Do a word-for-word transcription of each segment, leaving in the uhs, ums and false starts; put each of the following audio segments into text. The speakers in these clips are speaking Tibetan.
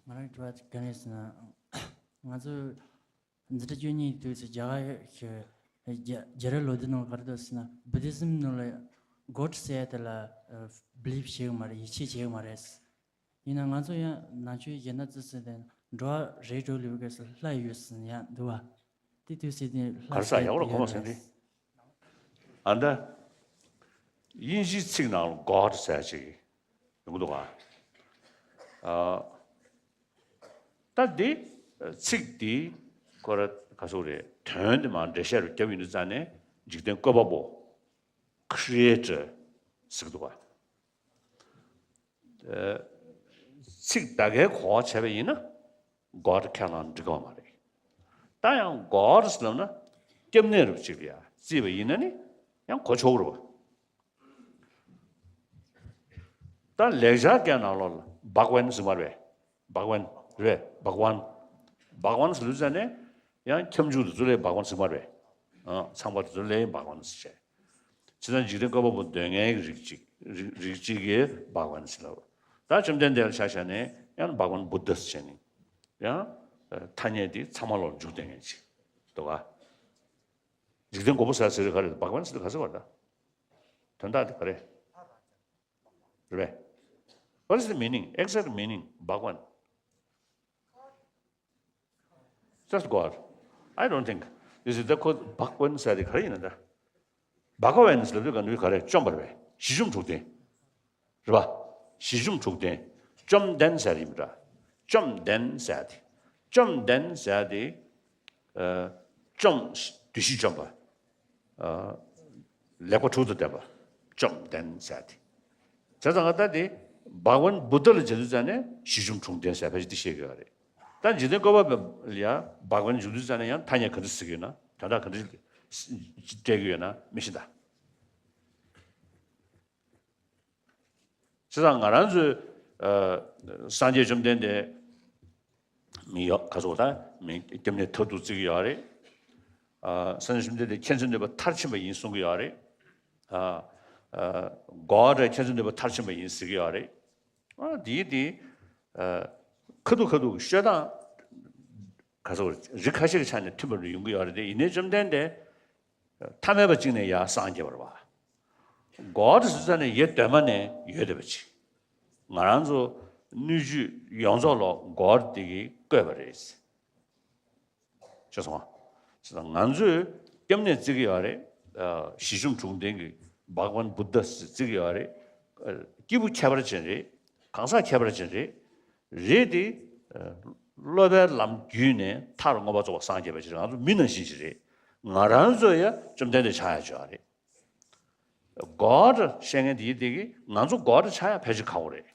ང་རང་དྲི་བ་ག་རེ་ཟེར་ན། ང་ཚོ་འཛིན་གྲྭ་བཅུ་གཉིས་དུས་སུ་རྒྱ་གར་གྱི་རྒྱ་རྒྱ་རིགས་ལོ་ཟླའི་ནང་ག་རེ་འདུག་ཟེར་ན། བུ་དྷི་ཛིམ་ནང་ལ་གོཌ་ཟེར་ཡ་དེ་ལ་བི་ལིབ་བྱེད་ཀྱི་མ་རེད། ཡིད་ཆེས་བྱེད་ཀྱི་མ་རེད། ཡིན་ན་ང་ཚོ་ཡང་ནང་ཆོས་གཞན་དག་ཙི་ཙི་དེ་འགྲོ་བ་རིགས་དྲུག་ལུས་ཀྱི་ལྷ་ཡོད་ཟེར་ཡ་འདུག་བ། དེ་དུས་སྲིད་དེ་ལྷ་ག་རེ་ཟེར་ཡ་ཡག་པོ་ལ་གོ་མ་སོང་དེ། ཨ་ད། དབྱིན་ཇིའི་ཚིག་ནང་ལ་གོཌ་ཟེར་ཅིག་ཡོང་གི་འདུག་ག་ཨ། ད་འདི་ཚིག་འདི་ཁོ་ར་ག་ཚོད་རེད། དོན་དེ་མར་འགྲེལ་བཤད་རུ་བརྒྱབ་ཡོང་དུས་ཙང་ནས་འཇིག་རྟེན་བཀོད་པ་པོ། ཁྲི་ཨེ་ཊར་ཟེར་གི་འདུག་ག་ཚིག་ད་གའི་གོ་བ་བྱས་པ་ཡིན་ན་གོཌ་ཁས་བླངས་འགྲིག་གི་མ་རེད། ད་ཡང་གོཌ་ཟེར་ལབ་ན་སྐྱབས་གནས་རུ་གཅིག་ལ་ཡ་བརྩིས་པ་ཡིན་ན་ནི་ཡང་གོ་ཆོག་གི་རེད་བ། ད་ལེགས་སྦྱར་སྐད་ནང་ལོགས་ལ་བྷག་ཝན་ཟེར་མ་རེད་པས། བྷག་ཝན་རེད། བྷག་ཝན། བྷག་ཝན་ཟེར་དུས་ཙང་ནས་ཡང་ཁྱབ་འཇུག་དེ་ཚོ་ལ་བྷག་ཝན་ཟེར་མ་རེད་པས། ཨ། ཚངས་པ་དེ་ཚོ་ལ་བྷག་ཝན་ཟེར་བྱས། བྱས་ཙང་འཇིག་རྟེན་བཀོད་པ་པོ་འདོད་མཁན་གྱི་རིགས་གཅིག་རིགས་རིགས་གཅིག་གིས་བྷག་ཝན་ཟེར་ལབ། ད་བཅོམ་ལྡན་འདས་ལ་ཆ་བཞག་ནས་ཡང་བྷག་ཝན་བུདྡྷ་ཟེར་བྱས་ནས་ཡང་ཐ་སྙད་དེ་ཚང་མ་ལོག་འཇུག་བསྡད་མཁན་ཅིག་འདུག་ག་འཇིག་རྟེན་བཀོད་པ་པོ་ཟེར་ཟེར་ག་རེ་བྷག་ཝན་ཟེར་ག་ཟེར་བ་ད། དོན་དག་དེ་ག་རེ། རེད་པས། What is the meaning? Exact meaning, Bhagwan? Just God. I don't think. This is the code Bhagwan ཟེར་དེ་ག་རེ་ཡིན་ན་ད། བྷ་ག་ཝན་ཟེར་དུས་ག་ནུས་ག་རེ་བཅོམ་པ་རེད་པས། གཞི་འབྱུང་དྲུག་ལྡན། རེད་པ། གཞི་འབྱུང་དྲུག་ལྡན། བཅོམ་ལྡན་ཟེར་ཡིན་པ་འདྲ། བཅོམ་ལྡན་ཟེར་དེ། བཅོམ་ལྡན་ཟེར་དེ། ཨ། བཅོམ། བདུད་བཞི་བཅོམ་པ། ཨ། ལེགས་པ་དྲུག་ཏུ་ལྡན་པ། བཅོམ་ལྡན་ཟེར་དེ། བྱས་ཙང་ང་ད་དེ་བྷ་ག་ཝན་བུདྡྷ་ལ་བྱེད་དུས་ཙང་ནས་གཞི་འབྱུང་དྲུག་ལྡན་ཟེར་ཕལ་ཆེར་འདི་བཤད་ཀྱི་ཡོད་རེད། ད་འཇིག་རྟེན་བཀོད་པ་པོ་ལ་ཡང་བྷ་ག་ཝན་འཇུག་དུས་ཙང་ནས་ཡང་ཐ་སྙད་ག་འདྲ་ཟེར་གྱི་ཡོད་ན། དོན་དག་ག་འདྲ་སྤྲད་ཀྱི་ཡོད་ན་མི་ཤེས་ད། བྱས་ཙང་ང་རང་ཚོའི་ཨ་སངས་རྒྱས་བཅོམ་ལྡན་འདས་མི་ཡོད་ག་ཚོད་ད་མི་སྐྱབས་གནས་མཐར་ཐུག་བརྩི་གི་ཡོད་རེད། ཨ། སངས་རྒྱས་བཅོམ་ལྡན་འདས་མཁྱེན་བརྩེ་ནུས་པ་མཐར་ཕྱིན་པ་ཡིན་གསུང་གི་ཡོད་རེད། ཨ། ཨ། གོ་བ་འདྲ་མཁྱེན་བརྩེ་ནུས་པ་མཐར་ཕྱིན་པ་ཡིན་ཟེར་གི་ཡོད་རེད། ཨ། དེའི་དེ་ཨ་ཁ་ཐུག་ཁ་ཐུག་གི་ཤོད་སྟངས་ག་ཚོད་རིགས་ཁ་ཤས་ཀྱི་ཆ་ནས་མཐུན་པ་རུ་ཡོང་གི་ཡོད་རེད་དེ། ཡིན་ནའི་བཅོམ་ལྡན་འདས་ཐ་མལ་པ་གཅིག་ནས་ཡར་སངས་རྒྱས་པ་རེད་པ། གོ་བ་དེ་ཟེར་ཙང་ནས་ཡེ་གདོད་མ་ནས་ཡོད་བསྡད་པ་ཅིག་ང་རང་ཚོ་སྣོད་བཅུད་ཡོངས་རྫོགས་ལ་གོ་བ་དེ་གིས་བཀོད་པ་རེད། ཤེས་སོང་ང་། ཟེར་ཙང་ང་ཚོས་སྐྱབས་གནས་བརྩི་གི་ཡོད་རེད། ཨ། གཞི་འབྱུང་དྲུག་ལྡན་གྱི་བྷ་ག་ཝན་བུདྡྷ་ཟེར་བརྩི་གི་ཡོད་རེད། ཨ། སྐྱེས་བུ་ཁྱད་པར་ཅན་རེད། གང་ཟག་ཁྱད་པར་ཅན་རེད། རེད་དེ། ཨ། སློབ་པའི་ལམ་བརྒྱུད་ནས་མཐར་མངོན་པར་རྫོགས་པར་སངས་རྒྱས་པ་ཅིག་རེད། ང་ཚོ་མི་ནང་བཞིན་ཅིག་རེད། ང་རང་ཚོ་ཡང་བཅོམ་ལྡན་འདས་ཆགས་ཡ་ཅིག་ཡོད་རེད། གོ་བ་བཤད་མཁན་དེའི་དེ་གིས་ང་ཚོ་གོ་བ་ཆགས་ཡ་ཕལ་ཆེར་ཁག་པོ་རེད།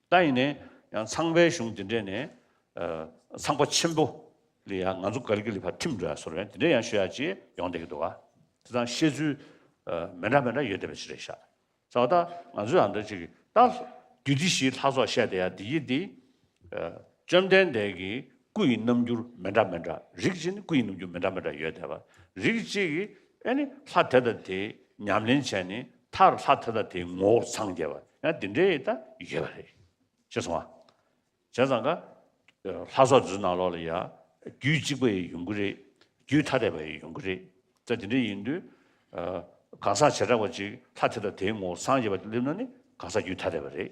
ད་ཡིན་ནའི་ཡང་ཚངས་པའི་གཞུང་དེ་འདྲས་ནས། ཨ། ཚངས་པ་ཆེན་པོ་ལ་ཡང་ང་ཚོ་ག་ལེ་ག་ལེ་ཕར་ཐིམ་འགྲོ་ཡ་བཟོ་འདྲ་དེ་འདྲས་ཡང་ཤོད་ཡ་ཅིག་ཡོང་བསྡད་ཀྱི་འདུག་ག་དེ་དང་བཤད་ཚུལ་ཨ་མི་འདྲ་མི་འདྲ་ཡོད་བསྡད་པ་ཅིག་རེད་ཤག་ཙང་ད་ང་ཚོས་ཨ་འདྲ་ཅིག་གིས་ད་རྒྱུད་སྡེ་བཞིའི་ལྷ་ཚོགས་བཤད་བསྡད་ཡ་འདི་ཡིན་ཏེ། ཨ། བཅོམ་ལྡན་འདས་ཀྱི་སྐུ་ཡི་རྣམ་འགྱུར་མི་འདྲ་མི་འདྲ། རིགས་གཅིག་ནི་སྐུ་ཡི་རྣམ་འགྱུར་མི་འདྲ་མི་འདྲ་ཡོད་བསྡད་པ། རིགས་གཅིག་གིས་ཨ་ནི་ལྷ་དེ་དང་དེ་ཉམས་ལེན་བྱས་ནས་མཐར་ལྷ་དེ་དང་དེའི་ངོ་བོར་འཚང་རྒྱ་བ་ཡང་འདི་འདྲའི་ད་ཡོད་པ་རེད། ཤེས་སོང་ང་། བྱས་ཙང་ཀ། ལྷ་ཚོགས་འདིའི་ནང་ལོགས་ལ་ཡ། རྒྱུད་གཅིག་པ་ཡང་ཡོང་གི་རེད། རྒྱུད་ཐ་དད་པ་ཡང་ཡོང་གི་རེད། ད་དེ་འདྲ་ཡིན་དུས། ཨ། གང་ཟག་བྱེ་བྲག་པ་ཅིག་ལྷ་དེ་དང་དེའི་ངོ་བོར་འཚང་རྒྱ་བ་དེ་སླེབས་ན་ནི་གང་ཟག་རྒྱུད་ཐ་དད་པ་རེད།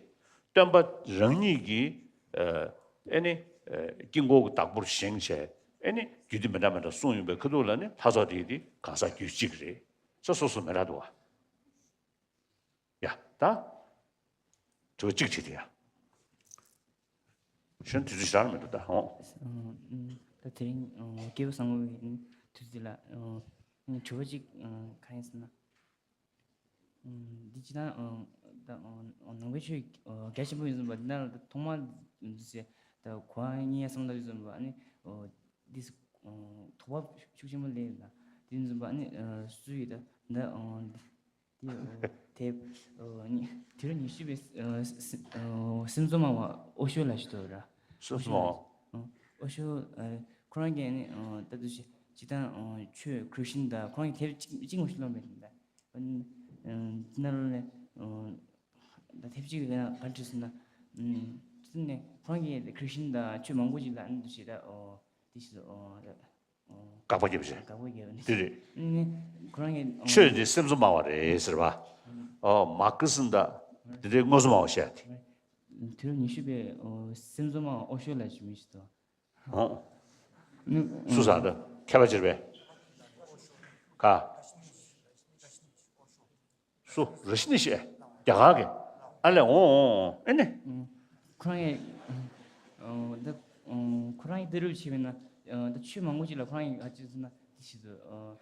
སྟོན་པ་རང་ཉིད་ཀྱིས། ཨ། ཨེ་ནི། ཨ། དཀྱིལ་འཁོར་གྱི་བདག་པོར་བཞེངས་བྱས། ཨེ་ནི་རྒྱུད་སྡེ་མི་འདྲ་མི་འདྲ་གསུངས་ཡོང་པའི་ཁ་ཐུག་ལ་ནི་ལྷ་ཚོགས་དེ་དེ་གང་ཟག་རྒྱུད་གཅིག་རེད། ས་སོ་སོ་མི་འདྲ་འདུག་བ། ཡ། ད། དྲི་བ་གཅིག་བྱེད་དེ་ཡ། གཞན་དུས་ཚོད་ཞེ་དྲག་མི་འདུག་ད་ཧོ། ད་དེ་རིང་སྐལ་བ་བཟང་པོ་ཡིན་དུས་ཚོད་ལ། དྲི་བ་གཅིག་ག་རེ་ཡིན་ཟེར་ན། འདི་ཅི་ད་ད་ནང་པའི་ཆོས་རྒྱ་ཆེན་པོ་ཡིན་ཟེར་བ་འདི་ན་ད་ཐོག་མ་འདི་ཟེར་ད་གོ་བ་ངའི་བསམ་བློ་ཡིན་ཟེར་བ་ཨ་ནི་འདི་ཐོག་པ་ཤུགས་ཆེན་པོ་ལས་ལ་འདི་ཡིན་ཟེར་བ་ཨ་ནི་སུ་ཡིས་ད་ད། དེ་དེ་ཉི་དུས་རབས་ཉི་ཤུ་པའི་སེམས་གསོ་མ་བ་ཨོ་ཤོ་ལ་ཞིག་འདུག་ར། སེམས་གསོ་མ་བ། ཨོ་ཤོ། ཁོ་རང་གིས་ནི་ད་དུ་ཞིག་ཅི་ད་ཆོས་ཁྲིར་ཤིན་ད་ཁོ་རང་གིས་དེབ་གཅིག་གཅིག་མ་ཞིག་ལོན་པས་ད། ན་ལོ་ནས་ད་དེབ་གཅིག་ག་ག་བྲིས་སོང་ན། དེ་ནས་ཁོ་རང་གིས་ཁྲི་སྟན་དང་ཆོས་མང་པོ་ཅིག་ལ་ཨ་ནི་འདུ་བྱེད་ད་ཨོ་དེ་ཞིག་ཏུ་ཨོ་ད་ཨོ་དགག་པ་བརྒྱབ་བྱས། དགག་པ་བརྒྱབ་ནས་དེ་རེད། ཨ་ནི་ཁོ་རང་གིས་ཨོ་ཆོས་འདི་སེམས་གཙོ་སྨྲ་བ་རེད་ཟེར་བ། ཨོ་མར་ཁེ་སི་དང་དེ་འདྲའི་དངོས་སུ་སྨྲ་བ་བཤད་དེ། དུས་རབས་ཉི་ཤུ་པའི་ཨོ་སེམས་གཙོ་སྨྲ་བ་ཨོ་ཤོ་ལབ་ཅིག་མི་ཞིག་འདུག་ཨང་། ནི་སུ་ཟེར་འདུག་མཁས་པ་ཅིག་རེད་པས། ག་སུ་ར་ཤི་ནི་ཤི་རྒྱ་གར་གི། ཨ་ལས་འོང་འོང་འོང་ཨེ་ནི། ཁོ་རང་གིས་ཨོ་ད་ཨོ་ཁོ་རང་གིས་ལྟ་གྲུབ་བྱས་པ་ཡིན་ན་ཨོ་ད་ཆོས་མང་པོ་ཅིག་ལ་ཁོ་རང་གིས་ག་ཅི་ཟེར་ན་དེ་ཞིག་ཏུ་ཨོ་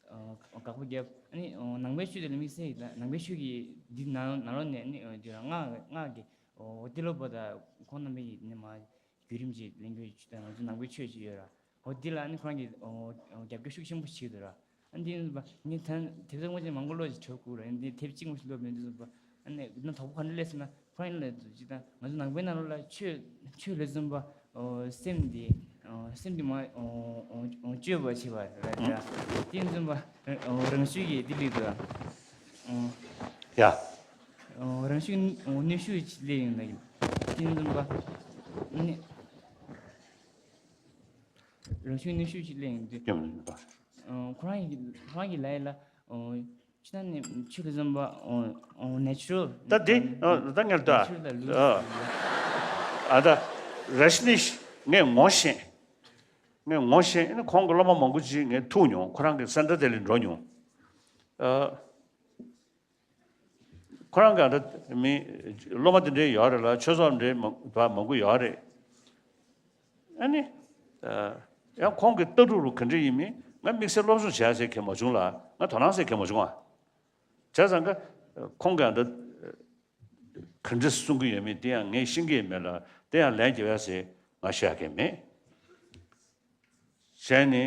ཨོ་དགག་པ་བརྒྱབ། ཨ་ནི་ཨོ་ནང་པའི་ཆོས་དེ་ལ་དམིགས་བསལ་ཡིན་ད་ནང་པའི་ཆོས་ཀྱི་འདི་ནང་ནང་ལོགས་ནས་ཨ་ནི་ཨོ་དེ་རང་སྔགས་སྔགས་ཀྱི་ཨོ་ཏི་ལོ་པ་དང་ཁོང་རྣམ་པའི་ནས་མ་བརྒྱུད་རིམ་གྱི་ལེན་རྒྱུ་ང་ཚོ་ནང་པའི་ཆོས་ཅིག་ཡོད་ར། འོ་འདི་ལ་ཨ་ནི་ཁོ་རང་གིས་ཨོ་ཨོ་རྒྱབ་སྐྱོར་ཤུགས་ཆེན་པོ་བྱེད་ཀྱི་འདུག་ར། ཨ་འདི་ཡིན་པ་ངས་ད་དེབ་ཐེར་དངོས་ཅན་མང་པོ་ཀློག་ཅིག་གྲབས་དགོས་ར། འདི་དེབ་གཅིག་མ་ཞིག་ཀློག་མེད་འདུག་ཟེར་བ། ཨ་ནི་ན་དོགས་པ་ག་འདྲ་སླེབས་ཟེར་ན་ཁོ་རང་ལ་ཅི་ད་ང་ཚོ་ནང་པའི་ནང་ལོགས་ལ་ཆོས་ཆོས་ལ་བརྩོན་པ་ཨོ་སེམས་འདི་ཨོ་སེམས་འདི་མ་ཨོ་ཨོ་ཨོ་བཅོས་པ་བྱེད་པ་ར་ར། དེ་བརྩོན་པ་ཨོ་རང་ཤུགས་ཀྱིས་འདི་ལས་འདུག་ར། ཨོ་ཡ། ཨོ་རང་ཤུགས་ཨོ་ནུས་ཤུགས་ཀྱིས་སླེབས་ཡོང་ལ་ཡིན། དེ་བརྩོན་པ་ཨ་ནི། རང་བཞིན་གནོན་ཤུགས་ཤིག་ལེན་ཡོང་དུས། སྐྱོན་མེད་པ། ཁོ་རང་གི་ཁོ་རང་གི་ལ་ཡི་ལ་ཕྱི་ནང་ནས་ཆུ་ལ་འཛོམས་པ་ནེ་ཆུ་རལ། ད་དེ་ད་ངས་ད་ནེ་ཆུ་རལ་ལ་ལུས། ཨ་ད་ར་ཤི་ནིཤ་ངས་ངོ་ཤེས། ངས་ངོ་ཤེས་ཨ་ནི་ཁོང་གི་སློབ་མ་མང་པོ་ཅིག་ངས་ཐུག་མྱོང་། ཁོ་རང་གི་སེན་ཏྲ་དེ་ལ་འགྲོ་མྱོང་། ཁོ་རང་ག་འདྲ་མི་སློབ་མ་དེ་འདྲའི་ཡོད་རེད་ལ། ཆོས་ཚོགས་འདྲའི་མང་བ་མང་པོ་ཡོད་རེད། ཨ་ནི། ཡང་ཁོང་གི་ལྟ་གྲུབ་རུ་ག་འདྲ་ཡིན་མིན་ང་དམིགས་བསལ་སློབ་སྦྱོང་བྱས་ཟེར་མཁན་མ་བྱུང་ལ། ང་དོ་སྣང་ཟེར་མཁན་མ་བྱུང་ཨ། བྱས་ཙང་ཀ་ཁོང་གི་འདྲ་ག་འདྲ་གསུང་གི་ཡོད་མེད་དེ་ཡང་ངས་ཤེས་ཀྱི་མེད་ལ། དེ་ཡང་ལན་རྒྱབ་ཡ་ཟེར་ང་ཤེས་ཡ་གི་མེད། བྱས་ནི།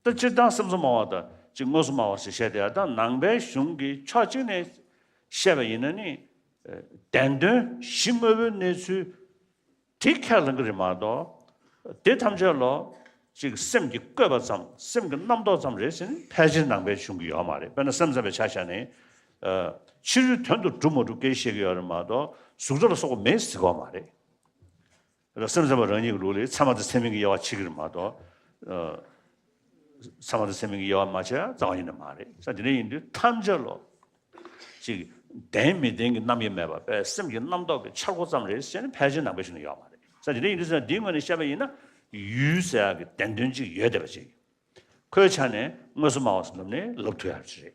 ད་སྤྱིར་བཏང་སེམས་གཙོ་སྨྲ་བ་དང་ཅིག་དངོས་སུ་སྨྲ་བ་ཞེས་བཤད་དེ། ད་ནང་པའི་གཞུང་གི་ཕྱོགས་གཅིག་ནས་བཤད་པ་ཡིན་ན་ནི། བདེན་དོན་གཞི་དངོས་པོའི་གནས་ཚུལ་དེ་ཁས་ལེན་གྱི་རེད་མ་གཏོགས། དེ་ཐམས་ཅད་ལོ་ཅིག་སེམས་ཀྱི་བཀོད་པ་ཙམ། སེམས་ཀྱི་རྣམ་རྟོག་ཙམ་རེད་ཟེར་ནས་ཕལ་ཆེར་ནང་པའི་གཞུང་གི་ཡོད་མ་རེད། དཔེར་ན་སེམས་ཙམ་པའི་ཆ་བཞག་ནས། ཕྱི་རོལ་དོན་དུ་གྲུབ་མ་གྲུབ་སྐད་ཆ་བཤད་ཀྱི་ཡོད་རེད་མ་གཏོགས། གཟུགས་སྒྲ་ལ་སོགས་པ་མེད་ཟེར་གྱི་ཡོད་མ་རེད། སེམས་ཙམ་པ་རང་ཉིད་ཀྱི་ལུགས་ལ་ཚད་མ་དང་ཚད་མིན་གྱི་དབྱེ་བ་ཕྱེ་གི་རེད་མ་གཏོགས། ཚད་མ་དང་ཚད་མིན་གྱི་དབྱེ་བ་མ་ཕྱེ་ཡ་རྩ་བ་ཉིད་ནས་མ་རེད། ས་དེ་འདྲ་ཡིན་དུས་ཐམས་ཅད་ལོ། ཅིག་བདེན་མི་བདེན་གྱི་རྣམ་དབྱེ་མེད་པ་དཔེ་སེམས་ཀྱི་རྣམ་རྟོག་གི་འཆར་སྒོ་ཙམ་རེད་ཟེར་ནས་ཕལ་ཆེར་ནང་པའི་གཞུང་ན་ཡོད་མ་རེད། ས་དེ་འདྲ་ཡིན་དུས་ས་འདིའི་ངོས་ནས་བཤད་པ་ཡིན་ན། ཡུལ་ཟེར་ཡག་གི་བདེན་དོན་ཅིག་ཡོད་བསྡད་པ་ཅིག་ཁོའི་ཆ་ནས་དངོས་སུ་སྨྲ་བ་ཟེར་ལབ་ནས་ལབ་ཐུབ་ཡག་ཅིག་རེད།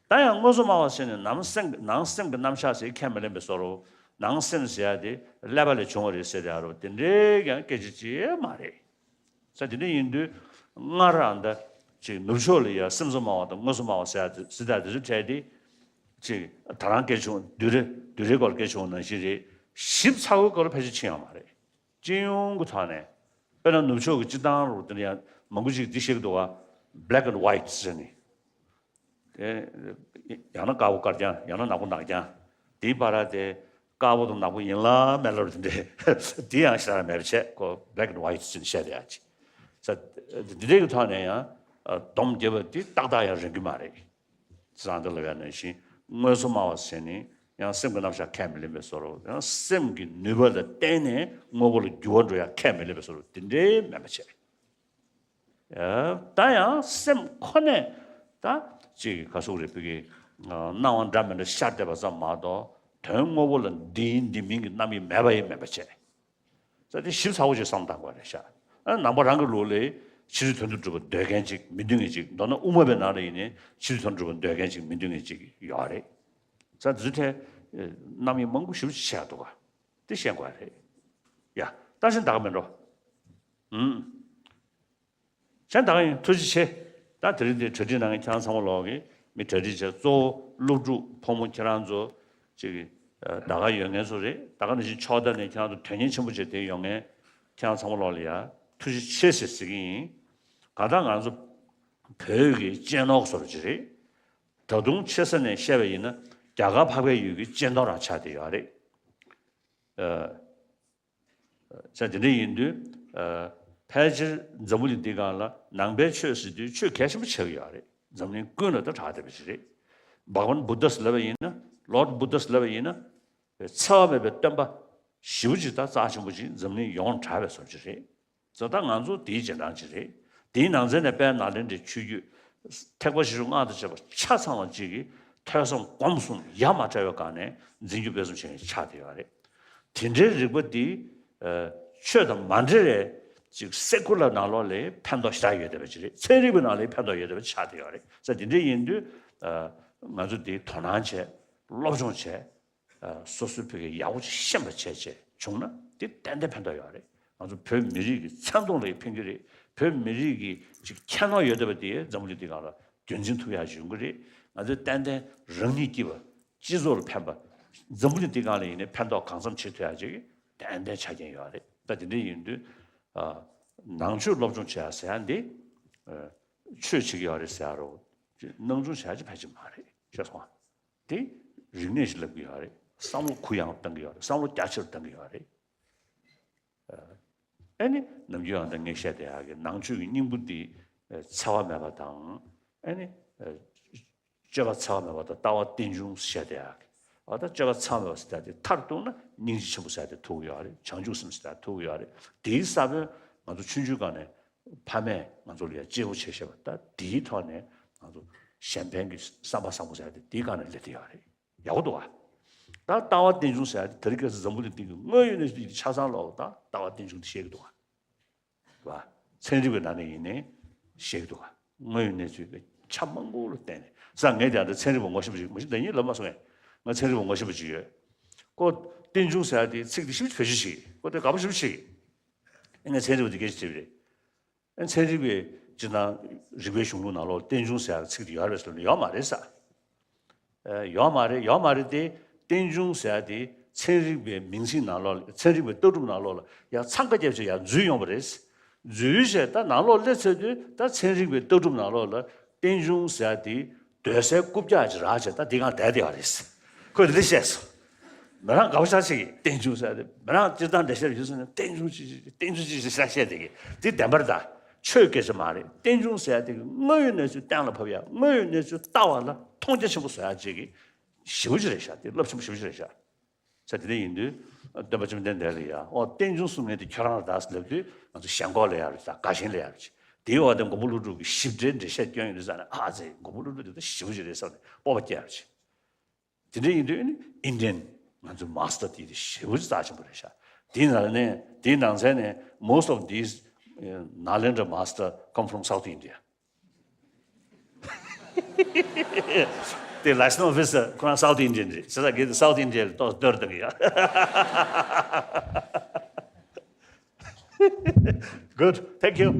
ད་ཡང་དངོས་སུ་སྨྲ་བ་ཟེར་ནས་ནང་སེམས་ནང་སེམས་ཀྱི་རྣམ་གཞག་ཟེར་ཁས་མི་ལེན་པའི་བཟོ་འདྲ། ནང་སེམས་ཟེར་ཡག་དེ་ཀླད་པ་ལས་བྱུང་བ་རེད་ཟེར་ཡག་འདྲ་པོ་དེ་འདྲའི་ཀྱང་སྐད་ཆ་ཅིག་མ་རེད། ས་དེ་འདྲ་ཡིན་དུས་སྔར་ཨ་ད་ཅིག་ནུབ་ཕྱོགས་ལ་ཡ་སེམས་གཙོ་སྨྲ་བ་དང་དངོས་སུ་སྨྲ་བ་ཟེར་ཡག་དེ་ཟེར་ཡག་དེ་ཚོའི་གྲས་དེ་ཅིག་ད་རང་སྐད་བྱུང་བདུད་རེ་བདུད་རེ་སྐོར་སྐད་བྱུང་ནང་བཞིན་རེད། ཞིབ་ཚགས་པོའི་སྐོར་ལ་ཕལ་ཆེར་ཕྱིན་ཡོད་མ་རེད། སྤྱི་ཡོངས་ཀྱི་ཐོག་ནས། དཔེར་ན་ནུབ་ཕྱོགས་ཀྱི་སྤྱི་བཏང་རུ་དེ་ནས་ཡང་མང་པོ་ཅིག་འདི་བཤད་ཀྱི་འདུག་བ། Black and White ཟེར་ནས། དེ་ཡང་ན་དཀར་པོ་དཀར་རྐྱང་། ཡང་ན་ནག་པོ་ནག་རྐྱང་། དེའི་བར་དེ་དཀར་པོ་དང་ནག་པོ་ཡིན་ལ་མེད་ལ་རུ་དེ་འདྲས་དེ་ཡང་ཞེ་དྲག་མེད་པ་བྱས་ཁོ་Black and White ཟེར་ནས་བཤད་བསྡད་ཡ་ཅིག་ས་འདི་འདྲས་ཀྱི་ཐོག་ནས་ཡང་སྡོམ་རྒྱབ་པ་འདི་ཏག་ཏག་ཡང་རན་གྱི་མ་རེད། རང་ད་ལབ་ཡ་ནང་བཞིན་དངོས་སུ་སྨྲ་བ་ཟེར་ནས་ཡང་སེམས་ཀྱི་རྣམ་གཞག་ཁས་མི་ལེན་པའི་བཟོ་འདྲ། ཡང་སེམས་ཀྱི་ནུས་པ་ལ་བརྟེན་ནས་དངོས་པོ་ལ་འགྱུར་བ་འགྲོ་ཡ་ཁས་མི་ལེན་པའི་བཟོ་འདྲ་དེ་འདྲའི་མེད་པ་བྱས། ད་ཡང་སེམས་ཁོ་ནས་ད་ཅིག་ག་ཟེར་དགོས་རེད། བོད་ཀྱི་སྣང་བ་འདྲ་མི་འདྲ་ཤར་བསྡད་པ་ཙམ་མ་གཏོགས། དོན་དངོས་པོ་ལ་འདི་ཡིན་འདི་མིན་གྱི་རྣམ་དབྱེ་མེད་པ་ཡིན་མེད་པ་བྱས། ས་དེ་ཞིབ་ཚགས་པོ་ཅིག་བསམ་བློ་བཏང་དགོས་རེད་ཤག་ཨ་ནང་པ་རང་གི་ལུགས་ལ་ཕྱི་རོལ་དོན་དུ་གྲུབ་པ་འདོད་མཁན་ཅིག་མི་འདོད་མཁན་ཅིག་མདོར་ན་དབུ་མ་པའི་ནང་ལ་ཡིན་ནའི་ཕྱི་རོལ་དོན་དུ་གྲུབ་པ་འདོད་མཁན་ཅིག་མི་འདོད་མཁན་ཅིག་ཡོད་རེད། ས་དེ་ཚོའི་ཐད་རྣམ་དབྱེ་མང་པོ་ཞེ་པོ་ཅིག་ཕྱེ་ཡ་འདུག་ག་དེ་ཤེས་དགོས་རེད། ཡ། ད་ཕྱིན་ད་ག་མེད་འགྲོ། ཨུམ། ཕྱིན་ད་ག་ཡིན། ཐུགས་རྗེ་ཆེ། ད་དེ་རིང་འདིར་གྲ་སྒྲིག་གནང་མཁན་ཁྱེད་རང་ཚང་མ་ལོག་གིས་མི་གྲ་སྒྲིག་བྱས། གཙོ་བོ་སློབ་ཕྲུག་ཕོ་མོ་ཁྱེད་རང་ཚོ་ཅིག་ད་ག་ཡོད་མཁན་ཚོ་རེད། ད་ག་ནང་བཞིན་ཕྱོགས་མཐའ་ནས་ཁྱེད་རང་ཚོ་དོན་གཉེར་ཆེན་པོ་བྱས་དེ་ཡོང་མཁན་ཁྱེད་རང་ཚང་མ་ལོག་ལ་ཡ་ཐུགས་རྗེ་ཆེ་ཟེར་ཟེར་གྱི་ཡིན། གང་ལྟར་ང་ཚོ་བོད་ཀྱི་གཅེས་ནོར་བཟོ་འདྲ་ཅིག་རེད། ད་དུང་ཆེ་ས་ནས་བཤད་པ་ཡིན་ན་རྒྱ་གར་འཕགས་པའི་ཡུལ་གྱི་གཅེས་ནོར་རང་ཆགས་བསྡད་ཡོད་རེད། ཨ། ས་དེ་འདྲ་ཡིན་དུས། ཨ། ཕལ་ཆེར་འཛམ་བུ་གླིང་འདི་སྒང་ལ་ནང་པའི་ཆོས་ཟེར་དུས་ཆོས་གལ་ཆེན་པོ་ཆགས་ཀྱི་ཡོད་རེད། འཛམ་གླིང་ཀུན་ལ་ད་གྲགས་བསྡད་པ་ཞིག་རེད། བྷག་ཝན་བུདྡྷ་ཟེར་ལབ་པ་ཡིན་ན། Lord Buddha ལབ་པ་ཡིན་ན་འཚེ་བ་མེད་པའི་སྟོན་པ་ཞེ་པོ་ཅིག་ད་རྩ་ཆེན་པོ་ཅིག་འཛམ་གླིང་ཡོངས་གྲགས་པའི་བཟོ་ཅིག་རེད། ད་ང་ཚོ་དེའི་རྗེས་འབྲང་ཅིག་རེད། དེའི་ནང་ཚན་ནས་དཔལ་ནཱ་ལེནྡྲའི་ཆོས་བརྒྱུད་ཐེག་པ་བཞི་སྤྱོད་སྔགས་དང་བཅས་པ་ཆ་ཚང་བ་ཅིག་གིས་ཐོས་བསམ་སྒོམ་གསུམ་ཡ་མ་བྲལ་བའི་སྒང་ནས་འཛིན་སྐྱོང་སྤེལ་གསུམ་བྱེད་མཁན་ཆགས་བསྡད་ཡོད་རེད། དེ་འདྲའི་རིག་པ་འདི་ཆོས་དང་མ་འབྲེལ་བའི་ཅིག་སེ་ཀུ་ལར་ནང་ལོགས་ལ་ཕན་ཐོགས་ཞེ་དྲག་ཡོད་བསྡད་པ་ཅིག་རེད། ཚན་རིག་པའི་ནང་ལ་ཕན་ཐོགས་ཡོད་བསྡད་པ་ཆགས་བསྡད་ཡོད་རེད། ས་དེ་འདྲ་ཡིན་དུས་ང་ཚོ་འདི་དོ་སྣང་བྱས། སློབ་སྦྱོང་བྱས། སོ་སོའི་བོད་སྐད་ཡག་པོ་ཅིག་ཤེས་པ་བྱས་བྱས་བྱུང་ན་དེ་ཏན་ཏན་ཕན་ཐོགས་ཡོད་རེད། ང་ཚོ་བོད་མི་རིགས་ཀྱི་མཚན་མཐོང་ལ་ཕན་གྱི་རེད། བོད་མི་རིགས་ཀྱི་ཅིག་ཁྱད་ནོར་ཡོད་བསྡད་པ་དེ་འཛམ་བུ་གླིང་འདི་སྒང་ལ་རྒྱུན་འཛིན་ཐུབ་ཡག་ཅིག་ཡོང་གི་རེད། ང་ཚོས་ཏན་ཏན་རང་ཉིད་སྐྱིད་པ། སྤྱི་ཚོགས་ལ་ཕན་པ། འཛམ་བུ་གླིང་འདི་སྒང་ལ་ཡིན་ནའི་ཕན་ཐོགས་གང་འཚམ་བྱེད་ཐུབ་ཡག་ཅིག་ཏན་ཏན་ཆ་རྐྱེན་ཡོད་རེད། ད་དེ་འདྲ་ཡིན་དུས་ནང་ཆོས་སློབ་སྦྱོང་བྱེད་ཡག་ཟེར་ཡག་འདི་ཆོས་བྱེད་ཀྱི་ཡོད་རེད་ཟེར་ཡག་རོ། སྣང་ཆུང་བྱེད་ཡག་ཅིག་ཕལ་ཆེར་མ་རེད། ཤེས་སོང་ཨ། དེ་རིག་གནས་ཤིག་ལབ་ཀྱི་ཡོད་རེད། བསམ་བློ་གུ་ཡངས་བཏང་གི་ཡོད་རེད། བསམ་བློ་རྒྱ་ཆེར་བཏང་གི་ཡོད་རེད། ཨ་ནི་ནམ་རྒྱུན་ཡང་ད་ངས་བཤད་བསྡད་ཡག་གི་ནང་ཆོས་ཀྱི་སྙིང་པོ་འདི་འཚེ་བ་མེད་པ་དང་། ཨ་ནི་སྤྱོད་པ་འཚེ་བ་མེད་པ་དང་ལྟ་བ་རྟེན་འབྱུང་བཤད་བསྡད་ཡག་གི། ཨ་ད་སྤྱོད་པ་འཚེ་བ་མེད་པ་ཟེར་ཡག་དེ་མཐར་གཏུགས་ན་སྙིང་རྗེ་ཆེན་པོ་ཟེར་ཡག་དེ་ཐུག་གི་ཡོད་རེད། བྱང་ཆུབ་སེམས་ཟེར་ཡག་ཐུག་གི་ཡོད་རེད། དེའི་ས་བོན་ང་ཚོ་ཆུང་ཆུང་སྒང་ནས་ཕ་མས་ང་ཚོ་ལ་ཡ་གཅེས་པོ་བྱས་བྱས་པ་ད་དེའི་ཐོག་ནས་ང་ཚོ་གཞན་ཕན་གྱི་བསམ་པ་བཟང་པོ་ཟེར་ཡ་དེ་དེའི་སྒང་ནས་སླེབས་བསྡད་ཡོད་རེད། ཡག་པོ་འདུག་ག་ད་ལྟ་བ་རྟེན་འབྱུང་ཟེར་ཡ་དེ་དེ་རིང་ཁ་སང་འཛམ་བུ་གླིང་སྟེང་གི་དངོས་ཡོད་གནས་ཚུལ་དེ་ཆ་ཚང་ལོག་ད་ལྟ་བ་རྟེན་འབྱུང་དེ་བཤད་ཀྱི་འདུག་ག་ཚན་རིག་པའི་ནང་ནས་ཡིན་ནའི་བཤད་ཀྱི་འདུག་ག་དངོས་ཡོད་གནས་ཚུལ་གྱི་ཆ་མང་པོ་ལ་བརྟེན་ནས། ས་ངས་དེ་ཡང་ད་ཚན་རིག་པ་ངོ་ཤེས་པ་ཅིག་མ་གཞི་ད་ཡིན་ལབ་མ་སོང་ངས། ང་ཚན་རིག་པ་ངོ་ཤེས་པ་ཅིག་ཡོད། ཁོ་རྟེན་འབྱུང་ཟེར་ཡ་དེ་ཚིག་དེ་ཞིབ་བེད་སྤྱོད་བྱེད་ཀྱི། ཁོ་དེ་དགའ་པོ་ཞིབ་བྱེད་ཀྱི། ཨེ་ངས་ཚན་རིག་པ་དེ་སྐད་ཆ་དྲིས་པ་རེད། ཚན་རིག་པའི་སྤྱིར་བཏང་རིག་པའི་གཞུང་ལུགས་ནང་ལོགས་རྟེན་འབྱུང་ཟེར་ཡག་ཚིག་དེ་ཡོད་རེད་ཟེར་ན་ཡོད་མ་རེད་ས། ཡོད་མ་རེད། ཡོད་མ་རེད་དེ། རྟེན་འབྱུང་ཟེར་ཡག་དེ་ཚན་རིག་པའི་མིང་ཚིག་ནང་ལོགས་ཚན་རིག་པའི་ལྟ་གྲུབ་ནང་ལོགས་ལ་ཡང་འཚང་ཁ་རྒྱབ་བྱས་ཡང་འཛུལ་ཡོང་བ་རེད། འཛུལ་བྱས་ད་ནང་ལོགས་སླེབས་ཚར་དུས་ད་ཚན་རིག་པའི་ལྟ་གྲུབ་ནང་ལོགས་ལ་རྟེན་འབྱུང་ཟེར་ཡག་དེ་སྡོད་སའི་རྐུབ་བཀྱག་ཅིག་རག་བྱས་ད་དེ་སྒང་བསྡད་བསྡད་ཡོད་རེད། ཁོས་དེ་འདྲ་བཤད་སོང་། མི་རང་དགའ་པོ་ཤ་ཆེ་གི་རྟེན་འབྱུང་ཟེར་ཏེ་མི་རང་སྤྱིར་བཏང་འགྲེལ་བཤད་ཡོད་ཟེར་ན་རྟེན་འབྱུང་ཅི་ཅི་རྟེན་འབྱུང་ཅི་ཅི་ཤ་བཤད་དེ་གི་དེ་བདེན་པར་ད་ཆོས་སྐད་ཆ་མ་རེད། རྟེན་འབྱུང་ཟེར་ཏེ་དངོས་ཡོད་གནས་ཚུལ་གཏན་ལ་ཕབ་ཡ་དངོས་ཡོད་གནས་ཚུལ་ལྟ་བ་ལ་མཐོང་རྒྱ་ཆེན་པོ་བཟོ་ཡ་ཅིག་གི་ཞེ་པོ་ཅིག་རེད་ཤག་དེ་རླབས་ཆེན་པོ་ཞེ་པོ་ཅིག་རེད་ཤག་ས་དེ་འདྲ་ཡིན་དུས་སྟོན་པ་བཅོམ་ལྡན་འདས་ལ་ཡ་ཨོ་རྟེན་འབྱུང་གསུམ་ངེས་དེ་ཁྱོད་རང་ལ་ད་ལབ་དུས་ང་ཚོ་ཞེན་ཁོག་ལ་ཡ་རེད་ད་དགའ་ཞེན་ལ་ཡ་རེད། དེའི་འོག་དེ་མགོན་པོ་ཀླུ་སྒྲུབ་ཀྱི་ཞིབ་ཕྲའི་འགྲེལ་བཤད་སྐྱོན་ཡོད་དུས་ས་ནས་ཨ་ཙེ་མགོན་པོ་ཀླུ་སྒྲུབ་དེ་ད་ཞེ་པོ་ཅིག་རེད་བསམ་ནས་སྤོབས་པ་སྐྱེ་ཡ་རེད། དེ་འདྲ་ཡིན་དུས་ཨིན་ཌི་ཡན་ང་ཚོའི་མཱ་སི་ཊར་དེ་དེ་ཞེ་པོ་ཅིག་རྩ་ཆེན་པོ་རེད་ཤག་དེའི་ནང་ནས་དེའི་ནང་ཚན་ནས་most of these Nalanda master come from South India. དེ་license officer ཁོ་རང་South Indian རེད། ས་ས་གི་South India ལ་ཏོག་ཙམ་བསྟོད་བཏང་གི་ཡ། Good, thank you.